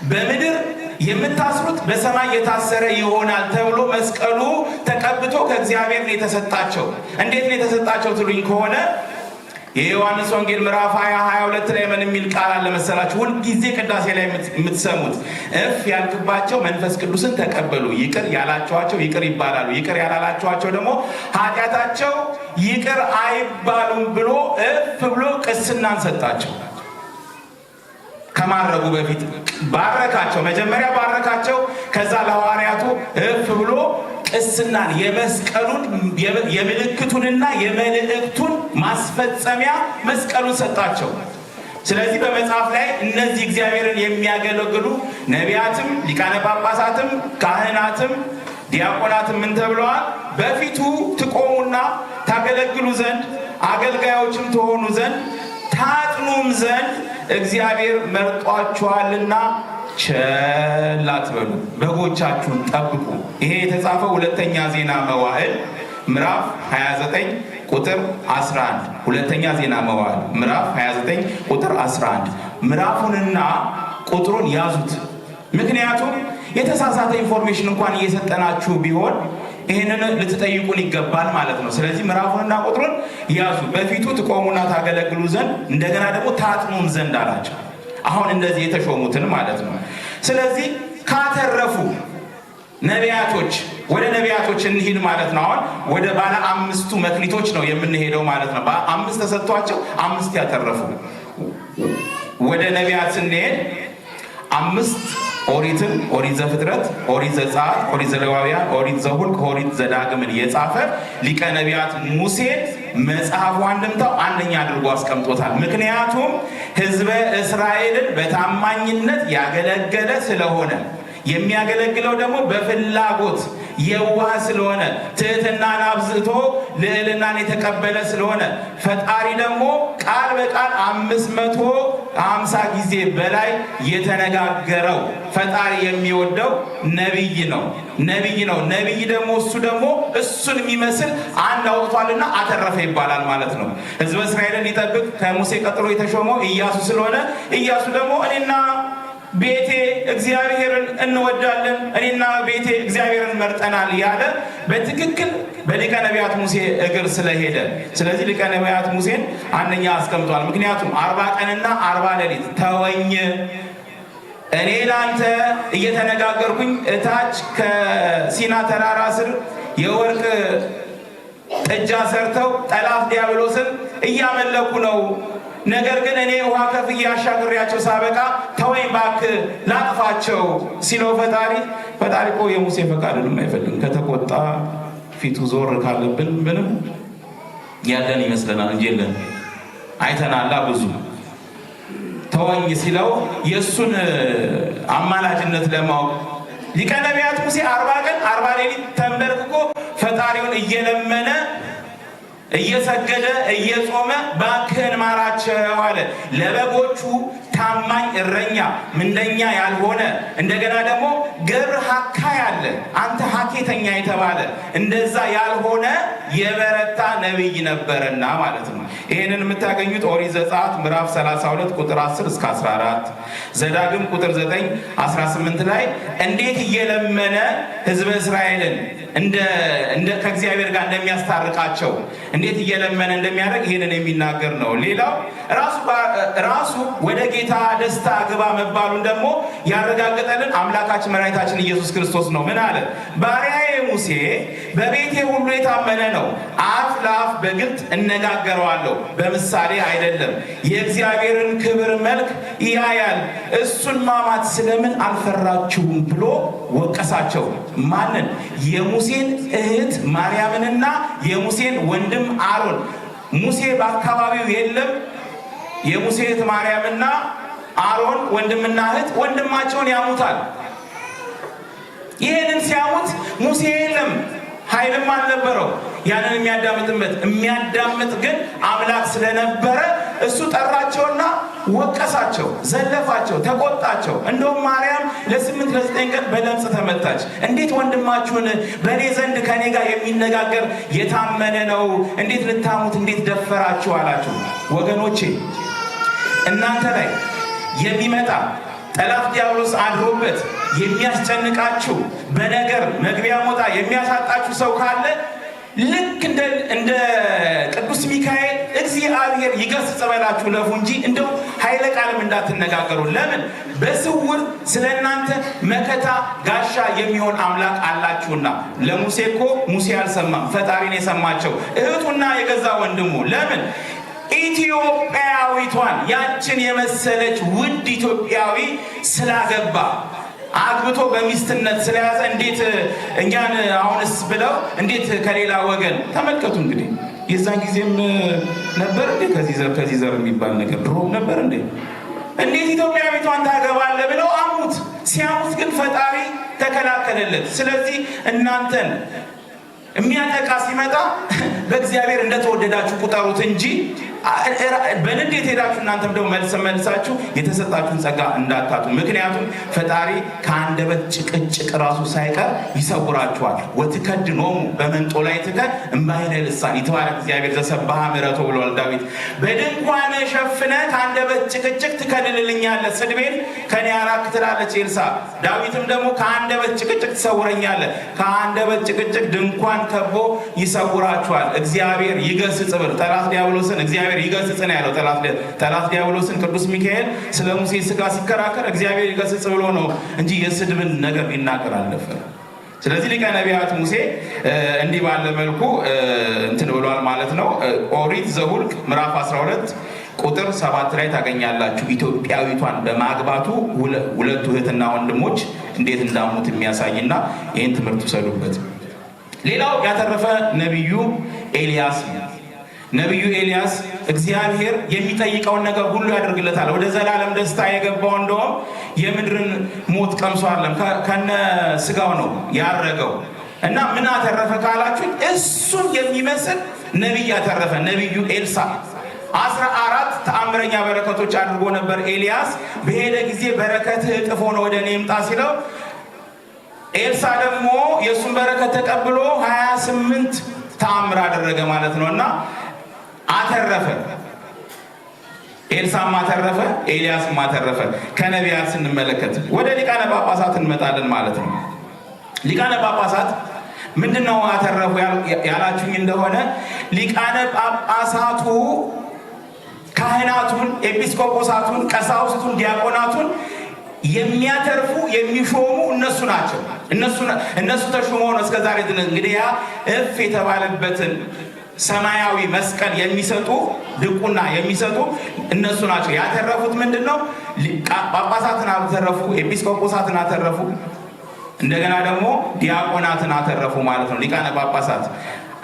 በምድር የምታስሩት በሰማይ የታሰረ ይሆናል ተብሎ መስቀሉ ተቀብቶ ከእግዚአብሔር ነው የተሰጣቸው። እንዴት ነው የተሰጣቸው ትሉኝ ከሆነ የዮሐንስ ወንጌል ምዕራፍ 20 22 ላይ ምን የሚል ቃል አለ መሰላችሁ? ሁልጊዜ ቅዳሴ ላይ የምትሰሙት እፍ ያልክባቸው መንፈስ ቅዱስን ተቀበሉ፣ ይቅር ያላችኋቸው ይቅር ይባላሉ፣ ይቅር ያላላችኋቸው ደግሞ ኃጢአታቸው ይቅር አይባሉም ብሎ እፍ ብሎ ቅስናን ሰጣቸው። ከማረጉ በፊት ባረካቸው። መጀመሪያ ባረካቸው፣ ከዛ ለሐዋርያቱ እፍ ብሎ ቅስናን የመስቀሉን የምልክቱንና የመልእክቱን ማስፈጸሚያ መስቀሉን ሰጣቸው። ስለዚህ በመጽሐፍ ላይ እነዚህ እግዚአብሔርን የሚያገለግሉ ነቢያትም ሊቃነ ጳጳሳትም ካህናትም ዲያቆናትም ምን ተብለዋል? በፊቱ ትቆሙና ታገለግሉ ዘንድ አገልጋዮችም ትሆኑ ዘንድ ታጥኑም ዘንድ እግዚአብሔር መርጧችኋልና ቸል አትበሉ፣ በጎቻችሁን ጠብቁ። ይሄ የተጻፈው ሁለተኛ ዜና መዋዕል ምዕራፍ 29 ቁጥር 11። ሁለተኛ ዜና መዋዕል ምዕራፍ 29 ቁጥር 11። ምዕራፉንና ቁጥሩን ያዙት። ምክንያቱም የተሳሳተ information እንኳን እየሰጠናችሁ ቢሆን ይህንን ልትጠይቁን ይገባል ማለት ነው። ስለዚህ ምዕራፉንና ቁጥሩን ያዙ። በፊቱ ትቆሙና ታገለግሉ ዘንድ እንደገና ደግሞ ታጥኑም ዘንድ አላቸው። አሁን እንደዚህ የተሾሙትን ማለት ነው። ስለዚህ ካተረፉ ነቢያቶች ወደ ነቢያቶች እንሂድ ማለት ነው። አሁን ወደ ባለ አምስቱ መክሊቶች ነው የምንሄደው ማለት ነው። 5 ተሰጥቷቸው 5 ያተረፉ ወደ ነቢያት ስንሄድ 5 ኦሪትን፣ ኦሪት ዘፍጥረት፣ ኦሪት ዘጸአት፣ ኦሪት ዘሌዋውያን፣ ኦሪት ዘሁልቅ፣ ኦሪት ዘዳግምን የጻፈ ሊቀ ነቢያት ሙሴን መጽሐፉ አንድምታው አንደኛ አድርጎ አስቀምጦታል። ምክንያቱም ሕዝበ እስራኤልን በታማኝነት ያገለገለ ስለሆነ፣ የሚያገለግለው ደግሞ በፍላጎት የዋህ ስለሆነ፣ ትህትናን አብዝቶ ልዕልናን የተቀበለ ስለሆነ፣ ፈጣሪ ደግሞ ቃል በቃል 550 ጊዜ በላይ የተነጋገረው ፈጣሪ የሚወደው ነብይ ነው። ነብይ ነው። ነብይ ደግሞ እሱ ደግሞ እሱን የሚመስል አንድ አውጥቷልና አተረፈ ይባላል ማለት ነው። ሕዝበ እስራኤልን ሊጠብቅ ከሙሴ ቀጥሎ የተሾመው ኢያሱ ስለሆነ ኢያሱ ደግሞ እኔና ቤቴ እግዚአብሔርን እንወዳለን፣ እኔና ቤቴ እግዚአብሔርን መርጠናል ያለ በትክክል በሊቀ ነቢያት ሙሴ እግር ስለሄደ፣ ስለዚህ ሊቀ ነቢያት ሙሴን አንደኛ አስቀምጧል። ምክንያቱም 40 ቀንና 40 ሌሊት ተወኝ፣ እኔ ላንተ እየተነጋገርኩኝ እታች ከሲና ተራራ ስር የወርቅ ጥጃ ሰርተው ጠላት ዲያብሎስን እያመለኩ ነው። ነገር ግን እኔ ውሃ ከፍዬ አሻግሬያቸው ሳበቃ ተወኝ እባክህ ላጥፋቸው ሲለው ፈጣሪ ፈጣሪ እኮ የሙሴ ፈቃድንም አይፈልግም። ከተቆጣ ፊቱ ዞር ካለብን ምንም ያለን ይመስለናል እንጂ የለን። አይተናላ ብዙ። ተወኝ ሲለው የእሱን አማላጅነት ለማወቅ ሊቀ ነቢያት ሙሴ 40 ቀን 40 ሌሊት ተንበርክኮ ፈጣሪውን እየለመነ እየሰገደ እየጾመ ባክህን ማራቸው አለ። ለበጎቹ ታማኝ እረኛ ምንደኛ ያልሆነ፣ እንደገና ደግሞ ገብር ሀካይ አለ፣ አንተ ሀኬተኛ የተባለ እንደዛ ያልሆነ የበረታ ነቢይ ነበረና ማለት ነው። ይህንን የምታገኙት ኦሪት ዘጸአት ምዕራፍ 32 ቁጥር 10 እስከ 14፣ ዘዳግም ቁጥር 9 18 ላይ እንዴት እየለመነ ሕዝበ እስራኤልን እንደ ከእግዚአብሔር ጋር እንደሚያስታርቃቸው፣ እንዴት እየለመነ እንደሚያደርግ ይህንን የሚናገር ነው። ሌላው ራሱ ወደ ጌታ ደስታ ግባ መባሉን ደግሞ ያረጋገጠልን አምላካችን መድኃኒታችን ኢየሱስ ክርስቶስ ነው። ምን አለ? ባሪያዬ ሙሴ በቤቴ ሁሉ የታመነ ነው። አፍ ለአፍ በግልጥ እነጋገረዋለሁ፣ በምሳሌ አይደለም። የእግዚአብሔርን ክብር መልክ ያያል። እሱን ማማት ስለምን አልፈራችሁም ብሎ ወቀሳቸው። ማንን? የሙሴን እህት ማርያምንና የሙሴን ወንድም አሮን። ሙሴ በአካባቢው የለም። የሙሴ እህት ማርያምና አሮን ወንድምና እህት ወንድማቸውን ያሙታል። ይህንን ሲያሙት ሙሴ የለም፣ ኃይልም አልነበረው ያንን የሚያዳምጥበት። የሚያዳምጥ ግን አምላክ ስለነበረ እሱ ጠራቸውና ወቀሳቸው፣ ዘለፋቸው፣ ተቆጣቸው። እንደውም ማርያም ለ8 ለ9 ቀን በለምጽ ተመታች። እንዴት ወንድማችሁን በእኔ ዘንድ ከእኔ ጋር የሚነጋገር የታመነ ነው፣ እንዴት ልታሙት እንዴት ደፈራችሁ አላችሁ። ወገኖቼ፣ እናንተ ላይ የሚመጣ ጠላት ዲያብሎስ አድሮበት የሚያስጨንቃችሁ፣ በነገር መግቢያ ሞጣ የሚያሳጣችሁ ሰው ካለ ልክ እንደ ቅዱስ ሚካኤል እግዚአብሔር ይገስጽ በላችሁ ለፉ እንጂ እንደው ኃይለ ቃልም እንዳትነጋገሩ። ለምን? በስውር ስለ እናንተ መከታ ጋሻ የሚሆን አምላክ አላችሁና። ለሙሴ እኮ ሙሴ አልሰማም፣ ፈጣሪን የሰማቸው እህቱና የገዛ ወንድሙ። ለምን? ኢትዮጵያዊቷን ያችን የመሰለች ውድ ኢትዮጵያዊ ስላገባ፣ አግብቶ በሚስትነት ስለያዘ፣ እንዴት እኛን አሁንስ ብለው እንዴት ከሌላ ወገን። ተመልከቱ እንግዲህ፣ የዛን ጊዜም ነበር እንዴ ከዚህ ዘር ከዚህ ዘር የሚባል ነገር? ድሮም ነበር እንዴ? እንዴት ኢትዮጵያዊቷን ታገባለህ ብለው አሙት። ሲያሙት ግን ፈጣሪ ተከላከለለት። ስለዚህ እናንተን የሚያጠቃ ሲመጣ በእግዚአብሔር እንደተወደዳችሁ ቁጠሩት እንጂ በንዴት ሄዳችሁ እናንተም ደግሞ መልስ መልሳችሁ የተሰጣችሁን ጸጋ እንዳታጡ። ምክንያቱም ፈጣሪ ከአንደበት ጭቅጭቅ ራሱ ሳይቀር ይሰውራችኋል። ወትከድኖሙ በመንጦላዕትከ እምባሕረ ልሳን ይትባረክ እግዚአብሔር ዘሰብሐ ምሕረቶ ብሏል ዳዊት። በድንኳን ሸፍነ ከአንደበት ጭቅጭቅ ትከልልልኛለህ፣ ስድቤን ከኔ አራክ ትላለች ኤልሳ። ዳዊትም ደግሞ ከአንደበት ጭቅጭቅ ትሰውረኛለህ። ከአንደበት ጭቅጭቅ ድንኳን ከቦ ይሰውራችኋል። እግዚአብሔር ይገስጽ ብል ጠላት ዲያብሎስን እግዚአብሔር ይገስጽ ነው ያለው። ጠላት ዲያብሎስን ቅዱስ ሚካኤል ስለ ሙሴ ስጋ ሲከራከር እግዚአብሔር ይገስጽ ብሎ ነው እንጂ የስድብን ነገር ሊናገር አልነበረም። ስለዚህ ሊቀ ነቢያት ሙሴ እንዲህ ባለ መልኩ እንትን ብሏል ማለት ነው። ኦሪት ዘሁልቅ ምዕራፍ 12 ቁጥር 7 ላይ ታገኛላችሁ። ኢትዮጵያዊቷን በማግባቱ ሁለቱ እህትና ወንድሞች እንዴት እንዳሙት የሚያሳይና ይህን ትምህርት ውሰዱበት። ሌላው ያተረፈ ነቢዩ ኤልያስ ነው። ነቢዩ ኤልያስ እግዚአብሔር የሚጠይቀውን ነገር ሁሉ ያደርግለታል። ወደ ዘላለም ደስታ የገባው እንደውም የምድርን ሞት ቀምሶ አይደለም፣ ከነ ስጋው ነው ያረገው። እና ምን አተረፈ ካላችሁ እሱን የሚመስል ነቢይ ያተረፈ ነቢዩ ኤልሳ 14 ተአምረኛ በረከቶች አድርጎ ነበር። ኤልያስ በሄደ ጊዜ በረከትህ እጥፍ ሆኖ ወደ እኔ ይምጣ ሲለው ኤልሳ ደግሞ የእሱን በረከት ተቀብሎ 28 ተአምር አደረገ ማለት ነው እና አተረፈ። ኤልሳም አተረፈ፣ ኤልያስም አተረፈ። ከነቢያት ስንመለከት ወደ ሊቃነ ጳጳሳት እንመጣለን ማለት ነው። ሊቃነ ጳጳሳት ምንድነው አተረፉ ያላችሁኝ እንደሆነ ሊቃነ ጳጳሳቱ ካህናቱን፣ ኤጲስቆጶሳቱን፣ ቀሳውስቱን፣ ዲያቆናቱን የሚያተርፉ የሚሾሙ እነሱ ናቸው። እነሱ ተሾመው ነው እስከ ዛሬ ድረስ እንግዲህ ያ እፍ የተባለበትን ሰማያዊ መስቀል የሚሰጡ፣ ድቁና የሚሰጡ እነሱ ናቸው። ያተረፉት ምንድን ነው? ጳጳሳትን አተረፉ፣ ኤጲስቆጶሳትን አተረፉ፣ እንደገና ደግሞ ዲያቆናትን አተረፉ ማለት ነው። ሊቃነ ጳጳሳት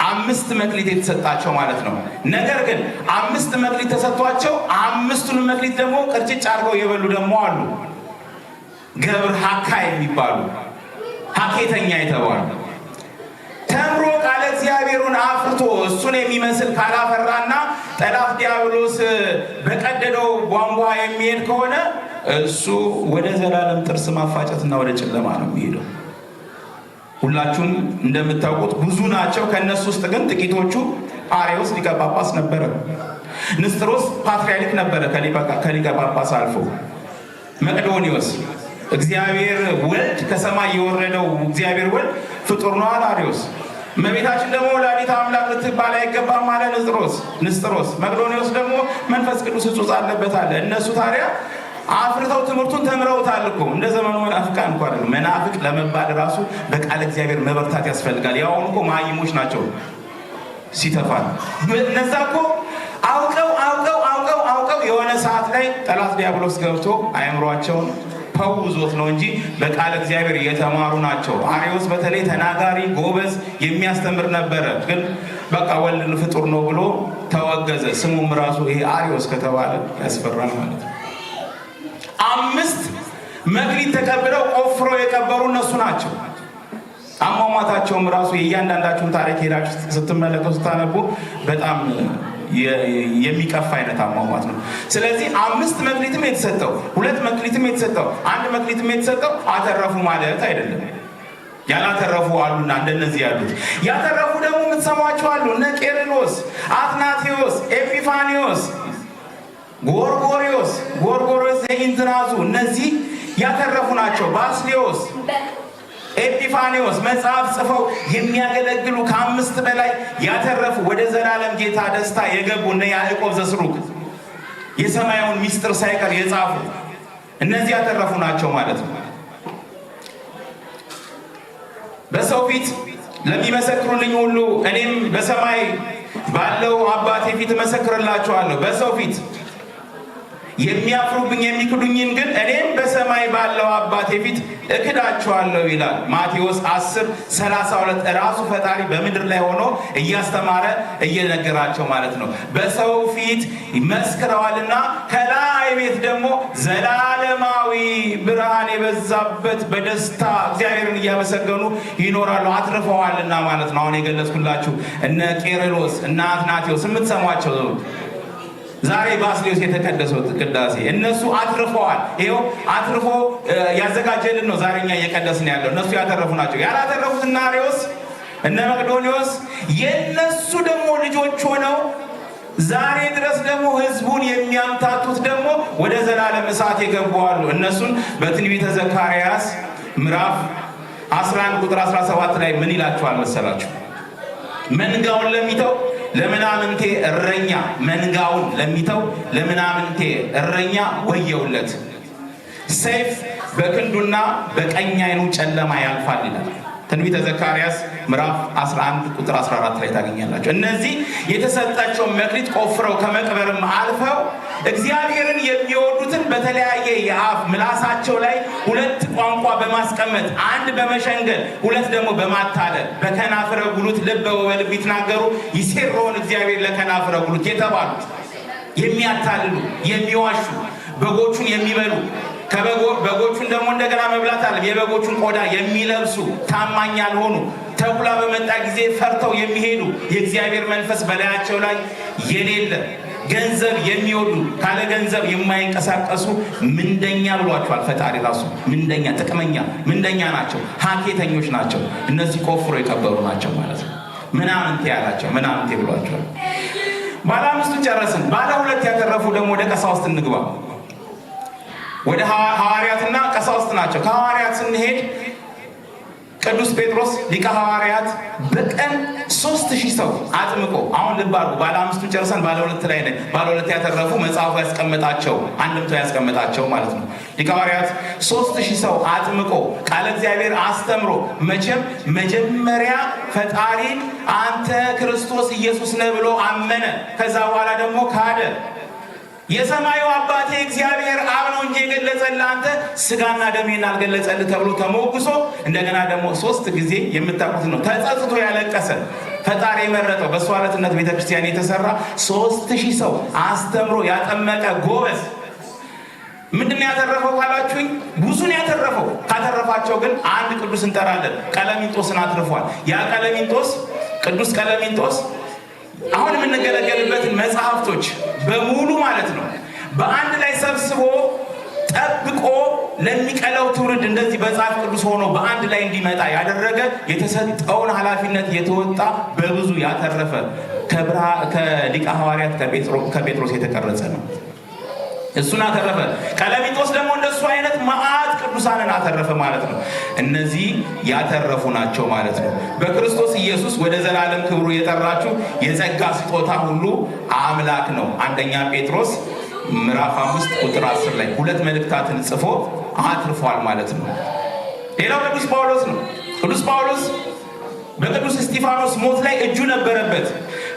5 መክሊት የተሰጣቸው ማለት ነው። ነገር ግን 5 መክሊት ተሰጥቷቸው 5ቱን መክሊት ደግሞ ቅርጭጭ አድርገው የበሉ ደግሞ አሉ። ገብር ሀካ የሚባሉ፣ ሀኬተኛ የተባሉ፣ ተምሮ ቃለ እግዚአብሔሩን አፍርቶ እሱን የሚመስል ካላፈራና ጠላት ዲያብሎስ በቀደደው ቧንቧ የሚሄድ ከሆነ እሱ ወደ ዘላለም ጥርስ ማፋጨትና ወደ ጨለማ ነው የሚሄደው። ሁላችሁም እንደምታውቁት ብዙ ናቸው። ከነሱ ውስጥ ግን ጥቂቶቹ አሬዎስ ሊቀ ጳጳስ ነበረ። ንስጥሮስ ፓትርያርክ ነበረ ከሊቀ ጳጳስ አልፎ። መቅዶኒዎስ፣ እግዚአብሔር ወልድ፣ ከሰማይ የወረደው እግዚአብሔር ወልድ ፍጡር ነው አለ አርዮስ። እመቤታችን ደግሞ ወላዲተ አምላክ ልትባል አይገባም አለ ንስጥሮስ። መቅዶኒዎስ ደግሞ መንፈስ ቅዱስ ሕጹጽ አለበት አለ። እነሱ ታዲያ አፍርተው ትምህርቱን ተምረውታል እኮ። እንደ ዘመኑ መናፍቃን እንኳ አይደሉም። መናፍቅ ለመባል ራሱ በቃለ እግዚአብሔር መበርታት ያስፈልጋል። ያሁኑ እኮ መሀይሞች ናቸው ሲተፋል። እነዛ እኮ አውቀው አውቀው አውቀው አውቀው የሆነ ሰዓት ላይ ጠላት ዲያብሎስ ገብቶ አእምሯቸውን ፈውዞት ነው እንጂ በቃለ እግዚአብሔር የተማሩ ናቸው። አርዮስ በተለይ ተናጋሪ፣ ጎበዝ፣ የሚያስተምር ነበረ። ግን በቃ ወልድ ፍጡር ነው ብሎ ተወገዘ። ስሙም ራሱ ይሄ አርዮስ ከተባለ ያስፈራል ማለት ነው። 5 መክሊት ተቀብለው ቆፍረው የቀበሩ እነሱ ናቸው። አሟሟታቸውም ራሱ የእያንዳንዳቸውን ታሪክ ሄዳችሁ ስትመለከቱ፣ ስታነቡ በጣም የሚቀፍ አይነት አሟሟት ነው። ስለዚህ 5 መክሊትም የተሰጠው፣ 2 መክሊትም የተሰጠው፣ 1 መክሊትም የተሰጠው አተረፉ ማለት አይደለም። ያላተረፉ አሉና እንደነዚህ ያሉት። ያተረፉ ደግሞ የምትሰሟቸው አሉ። እነ ቄርሎስ፣ አትናቴዎስ፣ ኤጲፋኒዎስ፣ ጎርጎሪዮስ፣ ጎርጎሪዮስ ዘኢንዝናዙ፣ እነዚህ ያተረፉ ናቸው። ባስሌዎስ፣ ኤጲፋኒዎስ መጽሐፍ ጽፈው የሚያገለግሉ፣ ከ5 በላይ ያተረፉ፣ ወደ ዘላለም ጌታ ደስታ የገቡ፣ እነ ያዕቆብ ዘስሩግ የሰማያውን ሚስጥር ሳይቀር የጻፉ፣ እነዚህ ያተረፉ ናቸው ማለት ነው። በሰው ፊት ለሚመሰክሩልኝ ሁሉ እኔም በሰማይ ባለው አባቴ ፊት እመሰክርላቸዋለሁ። በሰው ፊት የሚያፍሩብኝ የሚክዱኝን ግን እኔም በሰማይ ባለው አባቴ ፊት እክዳቸዋለሁ ይላል። ማቴዎስ 10:32። ራሱ ፈጣሪ በምድር ላይ ሆኖ እያስተማረ እየነገራቸው ማለት ነው። በሰው ፊት መስክረዋልና ከላይ ቤት ደግሞ ዘላለማዊ ብርሃን የበዛበት በደስታ እግዚአብሔርን እያመሰገኑ ይኖራሉ፣ አትርፈዋልና ማለት ነው። አሁን የገለጽኩላችሁ እነ ቄርሎስ፣ እነ አትናቴዎስ የምትሰሟቸው፣ ዛሬ ባስልዮስ የተቀደሰው ቅዳሴ፣ እነሱ አትርፈዋል። ይኸው አትርፎ ያዘጋጀልን ነው ዛሬ እኛ እየቀደስን ያለው። እነሱ ያተረፉ ናቸው። ያላተረፉት እነ አርዮስ፣ እነ መቅዶኒዎስ፣ የእነሱ ደግሞ ልጆች ሆነው ዛሬ ድረስ ደግሞ ህዝቡን የሚያምታቱት ደግሞ ወደ ዘላለም እሳት የገቡ አሉ። እነሱን በትንቢተ ዘካርያስ ምዕራፍ 11 ቁጥር 17 ላይ ምን ይላቸዋል መሰላችሁ? መንጋውን ለሚተው ለምናምንቴ እረኛ፣ መንጋውን ለሚተው ለምናምንቴ እረኛ ወየውለት፣ ሰይፍ በክንዱና በቀኝ ዓይኑ ጨለማ ያልፋል ይላል። ትንቢተ ዘካርያስ ምዕራፍ 11 ቁጥር 14 ላይ ታገኛላችሁ። እነዚህ የተሰጣቸውን መክሊት ቆፍረው ከመቅበርም አልፈው እግዚአብሔርን የሚወዱትን በተለያየ የአፍ ምላሳቸው ላይ ሁለት ቋንቋ በማስቀመጥ፣ አንድ በመሸንገል፣ ሁለት ደግሞ በማታለል፣ በከናፍረ ጉሉት ልበ ወበልብ ይትናገሩ ይሴሮን እግዚአብሔር ለከናፍረ ጉሉት የተባሉት፣ የሚያታልሉ፣ የሚዋሹ፣ በጎቹን የሚበሉ፣ በጎቹን ደግሞ እንደገና መብላት አለ የበጎቹን ቆዳ የሚለብሱ፣ ታማኝ ያልሆኑ፣ ተኩላ በመጣ ጊዜ ፈርተው የሚሄዱ፣ የእግዚአብሔር መንፈስ በላያቸው ላይ የሌለ፣ ገንዘብ የሚወዱ፣ ካለ ገንዘብ የማይንቀሳቀሱ ምንደኛ ብሏቸዋል ፈጣሪ ራሱ። ምንደኛ፣ ጥቅመኛ፣ ምንደኛ ናቸው፣ ሀኬተኞች ናቸው። እነዚህ ቆፍሮ የቀበሩ ናቸው ማለት ነው። ምናምንቴ ያላቸው ምናምንቴ ብሏቸዋል። ባለ 5ቱን ጨረስን። ባለ 2 ያተረፉ ደግሞ ወደ ቀሳውስት እንግባ። ወደ ሐዋርያትና ቀሳውስት ናቸው። ከሐዋርያት ስንሄድ ቅዱስ ጴጥሮስ ሊቀ ሐዋርያት በቀን 3000 3000 ሰው አጥምቆ፣ አሁን ልብ አድርጉ፣ ባለ 5ቱን ጨርሰን ባለ 2 ላይ ነን። ባለ 2 ያተረፉ መጽሐፉ ያስቀመጣቸው አንድምታው ያስቀመጣቸው ማለት ነው። ሊቀ ሐዋርያት 3000 ሰው አጥምቆ ቃለ እግዚአብሔር አስተምሮ፣ መቼም መጀመሪያ ፈጣሪን አንተ ክርስቶስ ኢየሱስ ነህ ብሎ አመነ። ከዛ በኋላ ደግሞ ካደ። የሰማዩ አባቴ እግዚአብሔር አብ ነው እንጂ የገለጸልህ አንተ ስጋና ደሜን አልገለጸልህ ተብሎ ተሞግሶ፣ እንደገና ደግሞ 3 ጊዜ የምታውቁት ነው ተጸጽቶ ያለቀሰ ፈጣሪ የመረጠው በእሱ አለትነት ቤተክርስቲያን የተሰራ 3000 ሰው አስተምሮ ያጠመቀ ጎበዝ። ምንድነው ያተረፈው ካላችሁኝ፣ ብዙ ነው ያተረፈው። ካተረፋቸው ግን አንድ ቅዱስ እንጠራለን። ቀለሚንጦስን አትርፏል። ያ ቀለሚንጦስ፣ ቅዱስ ቀለሚንጦስ አሁን የምንገለገልበትን መጽሐፍቶች በሙሉ ማለት ነው በአንድ ላይ ሰብስቦ ጠብቆ ለሚቀለው ትውልድ እንደዚህ መጽሐፍ ቅዱስ ሆኖ በአንድ ላይ እንዲመጣ ያደረገ፣ የተሰጠውን ኃላፊነት የተወጣ፣ በብዙ ያተረፈ፣ ከሊቀ ሐዋርያት ከጴጥሮስ የተቀረጸ ነው። እሱን አተረፈ። ቀለሚንጦስ ደግሞ እንደሱ አይነት መዓት ቅዱሳንን አተረፈ ማለት ነው። እነዚህ ያተረፉ ናቸው ማለት ነው። በክርስቶስ ኢየሱስ ወደ ዘላለም ክብሩ የጠራችሁ የጸጋ ስጦታ ሁሉ አምላክ ነው። አንደኛ ጴጥሮስ ምዕራፍ 5 ቁጥር 10 ላይ 2 መልእክታትን ጽፎ አትርፏል ማለት ነው። ሌላው ቅዱስ ጳውሎስ ነው። ቅዱስ ጳውሎስ በቅዱስ እስጢፋኖስ ሞት ላይ እጁ ነበረበት።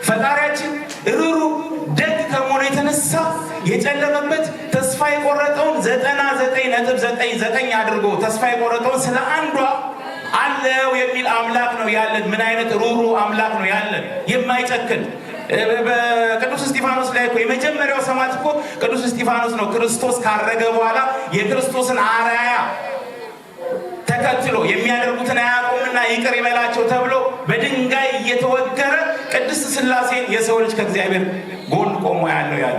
ፈጣሪያችን ርኅሩህ ደግ ከመሆኑ የተነሳ የጨለመበት ተስፋ የቆረጠውን 99.99 አድርጎ ተስፋ የቆረጠውን ስለ አንዷ አለው የሚል አምላክ ነው ያለን። ምን አይነት ርኅሩህ አምላክ ነው ያለን፣ የማይጨክን። በቅዱስ እስጢፋኖስ ላይ እኮ የመጀመሪያው ሰማዕት እኮ ቅዱስ እስጢፋኖስ ነው። ክርስቶስ ካረገ በኋላ የክርስቶስን አርአያ ተከትሎ የሚያደርጉትን አያውቁምና ይቅር ይበላቸው ተብሎ በድንጋይ እየተወገረ ቅድስት ሥላሴን የሰው ልጅ ከእግዚአብሔር ጎን ቆሞ ያለው ያለ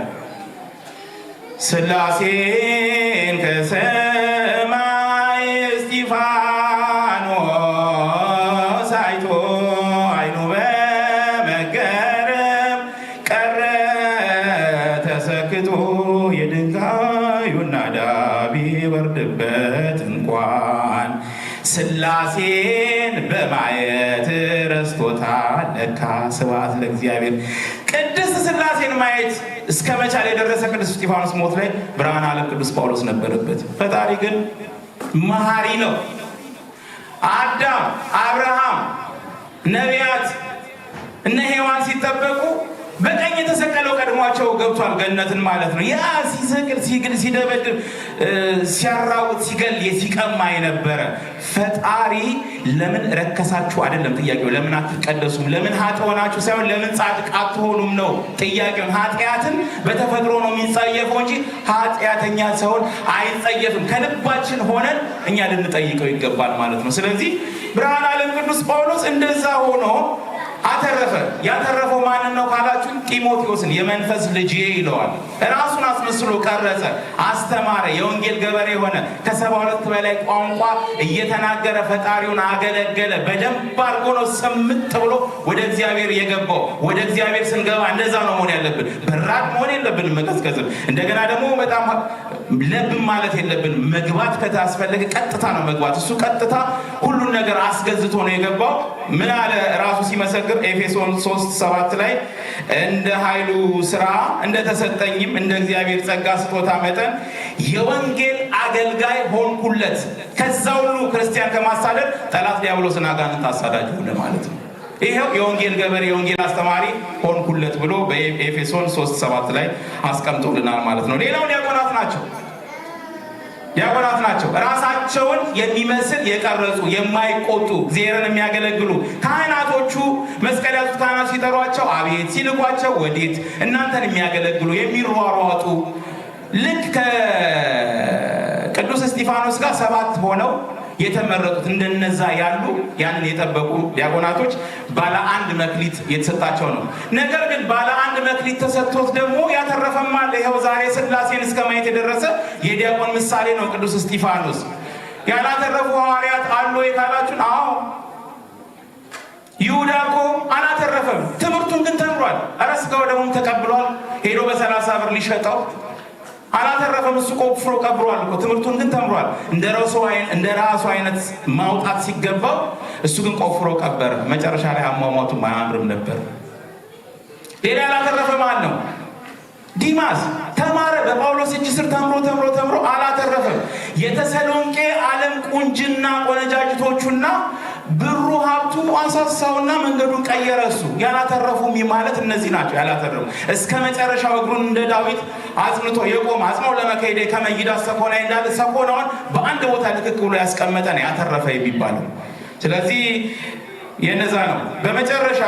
ሥላሴን ከሰማይ እስጢፋኖስ አይቶ አይኑ በመገረም ቀረ ተሰክቶ የድንጋዩን ናዳ ቢወርድበት እንኳን ሥላሴን በማየት ረስቶታል ለካ። ስብሐት ለእግዚአብሔር። ቅድስት ሥላሴን ማየት እስከ መቻል የደረሰ ቅዱስ እስጢፋኖስ ሞት ላይ ብርሃነ ዓለም ቅዱስ ጳውሎስ ነበረበት። ፈጣሪ ግን መሐሪ ነው። አዳም፣ አብርሃም፣ ነቢያት እነ ሔዋን ሲጠበቁ በቀኝ የተሰቀለው ቀድሟቸው ገብቷል ገነትን ማለት ነው። ያ ሲሰቅል፣ ሲግል፣ ሲደበድብ፣ ሲያራውጥ፣ ሲገል፣ ሲቀማ የነበረ ፈጣሪ ለምን ረከሳችሁ አይደለም ጥያቄው። ለምን አትቀደሱም፣ ለምን ኃጥእ ሆናችሁ ሳይሆን ለምን ጻድቅ አትሆኑም ነው ጥያቄው። ኃጢአትን በተፈጥሮ ነው የሚጸየፈው እንጂ ኃጢአተኛ ሰውን አይጸየፍም። ከልባችን ሆነን እኛ ልንጠይቀው ይገባል ማለት ነው። ስለዚህ ብርሃነ ዓለም ቅዱስ ጳውሎስ እንደዛ ሆኖ አተረፈ። ያተረፈው ማንን ነው ካላችሁ ጢሞቴዎስን፣ የመንፈስ ልጄ ይለዋል። ራሱን አስመስሎ ቀረጸ፣ አስተማረ፣ የወንጌል ገበሬ ሆነ። ከ72 በላይ ቋንቋ እየተናገረ ፈጣሪውን አገለገለ። በደንብ አድርጎ ነው ስምጥ ብሎ ወደ እግዚአብሔር የገባው። ወደ እግዚአብሔር ስንገባ እንደዛ ነው መሆን ያለብን። በራድ መሆን የለብንም፣ መቀዝቀዝም። እንደገና ደግሞ በጣም ለብም ማለት የለብንም። መግባት ከታስፈለገ ቀጥታ ነው መግባት። እሱ ቀጥታ ሁሉን ነገር አስገዝቶ ነው የገባው። ምን አለ ራሱ ሲመሰክር ኤፌሶን 3:7 ላይ እንደ ኃይሉ ስራ እንደተሰጠኝም እንደ እግዚአብሔር ጸጋ ስጦታ መጠን የወንጌል አገልጋይ ሆንኩለት። ከዛ ሁሉ ክርስቲያን ከማሳደድ ጠላት ዲያብሎስን አጋንንት አሳዳጅ ሆነ ማለት ነው። ይሄው የወንጌል ገበሬ የወንጌል አስተማሪ ሆንኩለት ብሎ በኤፌሶን 3:7 ላይ አስቀምጦልናል ማለት ነው። ሌላው ዲያቆናት ናቸው። ዲያቆናት ናቸው። ራሳቸውን የሚመስል የቀረጹ፣ የማይቆጡ፣ እግዚአብሔርን የሚያገለግሉ። ካህናቶቹ መስቀል ያዙት ካህናት ሲጠሯቸው አቤት፣ ሲልኳቸው ወዴት፣ እናንተን የሚያገለግሉ የሚሯሯጡ፣ ልክ ከቅዱስ እስጢፋኖስ ጋር 7 ሆነው የተመረጡት እንደነዛ ያሉ ያንን የጠበቁ ዲያቆናቶች ባለ 1 መክሊት የተሰጣቸው ነው። ነገር ግን ባለ 1 መክሊት ተሰጥቶት ደግሞ ያተረፈም አለ። ይኸው ዛሬ ሥላሴን እስከ ማየት የደረሰ የዲያቆን ምሳሌ ነው ቅዱስ እስጢፋኖስ። ያላተረፉ ሐዋርያት አሉ ወይ ካላችሁን፣ አዎ፣ ይሁዳ እኮ አላተረፈም። ትምህርቱን ግን ተምሯል። ኧረ ሥጋው ደሙን ተቀብሏል። ሄዶ በ30 ብር ሊሸጠው አላተረፈም። እሱ ቆፍሮ ቀብሯል እኮ፣ ትምህርቱን ግን ተምሯል። እንደ ራሱ አይነት ማውጣት ሲገባው እሱ ግን ቆፍሮ ቀበረ። መጨረሻ ላይ አሟሟቱም አያምርም ነበር። ሌላ ያላተረፈ ማን ነው? ዲማስ ተማረ። በጳውሎስ እጅ ስር ተምሮ ተምሮ ተምሮ አላተረፈም። የተሰሎንቄ ዓለም ቁንጅና ቆነጃጅቶቹና ብሩ ሀብቱ አሳሳውና መንገዱን ቀየረ። እሱ ያላተረፉም ማለት እነዚህ ናቸው። ያላተረፉ እስከ መጨረሻው እግሩን እንደ ዳዊት አጽንቶ የቆመ አጽናው ለመከይደ ከመይዳ ሰኮና እንዳለ ሰኮናውን በአንድ ቦታ ልክክ ብሎ ያስቀመጠ ነው ያተረፈ የሚባለው። ስለዚህ የነዛ ነው። በመጨረሻ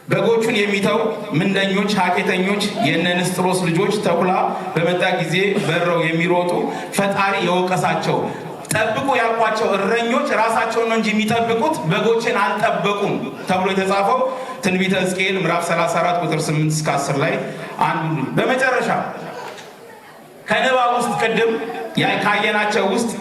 በጎቹን የሚተው ምንደኞች፣ ሀኬተኞች፣ የነ ንስጥሮስ ልጆች ተኩላ በመጣ ጊዜ በረው የሚሮጡ ፈጣሪ የወቀሳቸው ጠብቁ ያልኳቸው እረኞች ራሳቸውን ነው እንጂ የሚጠብቁት በጎችን አልጠበቁም ተብሎ የተጻፈው ትንቢተ ሕዝቅኤል ምዕራፍ 34 ቁጥር 8 እስከ 10 ላይ አንዱ። በመጨረሻ ከንባብ ውስጥ ቅድም ካየናቸው ውስጥ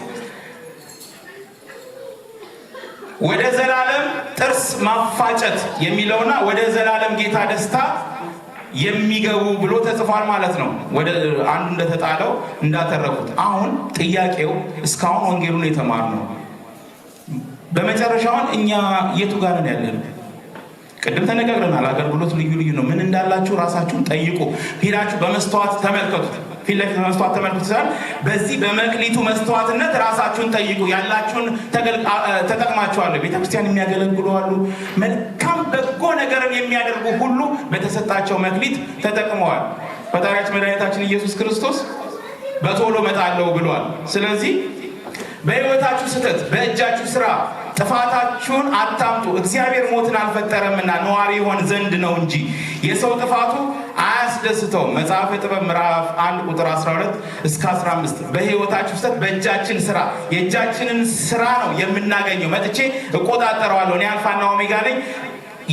ወደ ዘላለም ጥርስ ማፋጨት የሚለውና ወደ ዘላለም ጌታ ደስታ የሚገቡ ብሎ ተጽፏል ማለት ነው። ወደ አንዱ እንደተጣለው እንዳተረፉት። አሁን ጥያቄው እስካሁን ወንጌሉን የተማርነው በመጨረሻውን እኛ የቱ ጋር ነን ያለነው? ቅድም ተነጋግረናል። አገልግሎት ልዩ ልዩ ነው። ምን እንዳላችሁ ራሳችሁን ጠይቁ። ሄዳችሁ በመስተዋት ተመልከቱት። ፊት ለፊት በመስተዋት ተመልከቱ ይላል። በዚህ በመክሊቱ መስተዋትነት ራሳችሁን ጠይቁ። ያላችሁን ተጠቅማችኋል። ቤተክርስቲያን የሚያገለግሉ አሉ። መልካም በጎ ነገርን የሚያደርጉ ሁሉ በተሰጣቸው መክሊት ተጠቅመዋል። ፈጣሪያችን መድኃኒታችን ኢየሱስ ክርስቶስ በቶሎ እመጣለሁ ብሏል። ስለዚህ በሕይወታችሁ ስህተት፣ በእጃችሁ ስራ ጥፋታችሁን አታምጡ። እግዚአብሔር ሞትን አልፈጠረምና ነዋሪ ይሆን ዘንድ ነው እንጂ የሰው ጥፋቱ አያስደስተውም። መጽሐፈ ጥበብ ምዕራፍ 1 ቁጥር 12 እስከ 15። በሕይወታችሁ ስህተት፣ በእጃችን ስራ፣ የእጃችንን ስራ ነው የምናገኘው። መጥቼ እቆጣጠረዋለሁ፣ እኔ አልፋና ኦሜጋ ነኝ፣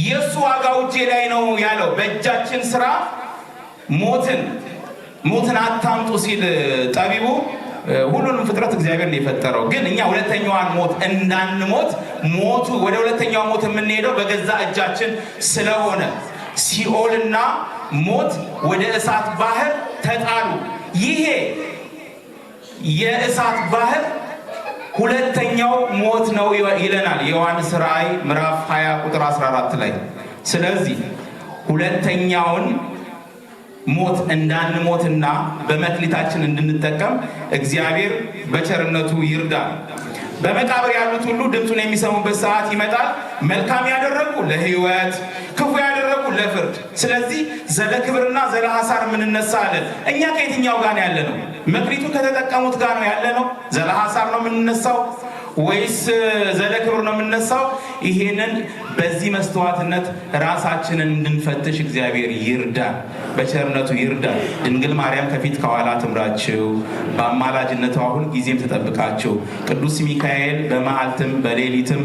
የእሱ ዋጋው እጄ ላይ ነው ያለው። በእጃችን ስራ ሞትን አታምጡ ሲል ጠቢቡ ሁሉንም ፍጥረት እግዚአብሔር ነው የፈጠረው። ግን እኛ ሁለተኛዋን ሞት እንዳንሞት ሞቱ ወደ ሁለተኛው ሞት የምንሄደው በገዛ እጃችን ስለሆነ ሲኦልና ሞት ወደ እሳት ባህር ተጣሉ። ይሄ የእሳት ባህር ሁለተኛው ሞት ነው ይለናል የዮሐንስ ራእይ ምዕራፍ 20 ቁጥር 14 ላይ። ስለዚህ ሁለተኛውን ሞት እንዳንሞትና በመክሊታችን እንድንጠቀም እግዚአብሔር በቸርነቱ ይርዳል። በመቃብር ያሉት ሁሉ ድምፁን የሚሰሙበት ሰዓት ይመጣል። መልካም ያደረጉ ለሕይወት፣ ክፉ ያደረጉ ለፍርድ። ስለዚህ ዘለ ክብርና ዘለ ሐሳር የምንነሳለን። እኛ ከየትኛው ጋር ነው ያለነው? መክሊቱን ከተጠቀሙት ጋር ነው ያለነው? ዘለ ሐሳር ነው የምንነሳው ወይስ ዘለ ክብር ነው የምንነሳው? ይሄንን በዚህ መስተዋትነት ራሳችንን እንድንፈትሽ እግዚአብሔር ይርዳል፣ በቸርነቱ ይርዳል። ድንግል ማርያም ከፊት ከኋላ ትምራችሁ፣ በአማላጅነቷ ሁል ጊዜም ትጠብቃችሁ። ቅዱስ ሚካኤል በመዓልትም በሌሊትም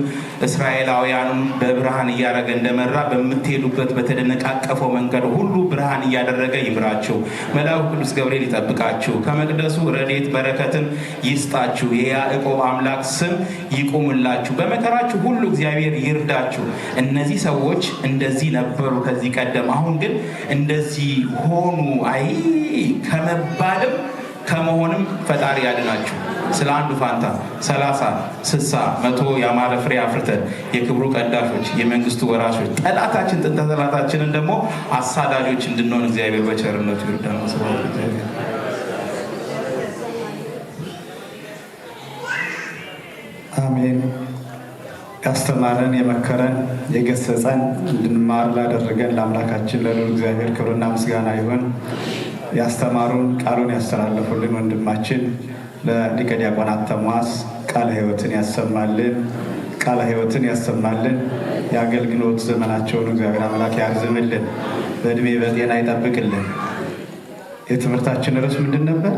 እስራኤላውያኑን በብርሃን እያደረገ እንደመራ በምትሄዱበት በተደነቃቀፈው መንገድ ሁሉ ብርሃን እያደረገ ይምራችሁ። መልአኩ ቅዱስ ገብርኤል ይጠብቃችሁ፣ ከመቅደሱ ረድኤት በረከትን ይስጣችሁ። የያዕቆብ አምላክ ስም ይቁምላችሁ። በመከራችሁ ሁሉ እግዚአብሔር ይርዳችሁ። እነዚህ ሰዎች እንደዚህ ነበሩ ከዚህ ቀደም፣ አሁን ግን እንደዚህ ሆኑ አይ ከመባልም ከመሆንም ፈጣሪ ያድናችሁ። ስለ አንዱ ፋንታ 30፣ 60፣ 100 ያማረ ፍሬ አፍርተን የክብሩ ቀዳሾች፣ የመንግስቱ ወራሾች፣ ጠላታችን ጥንተ ጠላታችንን ደግሞ አሳዳጆች እንድንሆን እግዚአብሔር በቸርነቱ ይርዳን። ስብሐት ለእግዚአብሔር። አሜን። ያስተማረን የመከረን የገሰጸን እንድንማር ላደረገን ለአምላካችን ለልዑል እግዚአብሔር ክብርና ምስጋና ይሁን። ያስተማሩን ቃሉን ያስተላለፉልን ወንድማችን ለሊቀ ዲያቆናት ተሟስ ቃለ ሕይወትን ያሰማልን፣ ቃለ ሕይወትን ያሰማልን። የአገልግሎት ዘመናቸውን እግዚአብሔር አምላክ ያርዝምልን፣ በእድሜ በጤና ይጠብቅልን። የትምህርታችን ርዕስ ምንድን ነበር?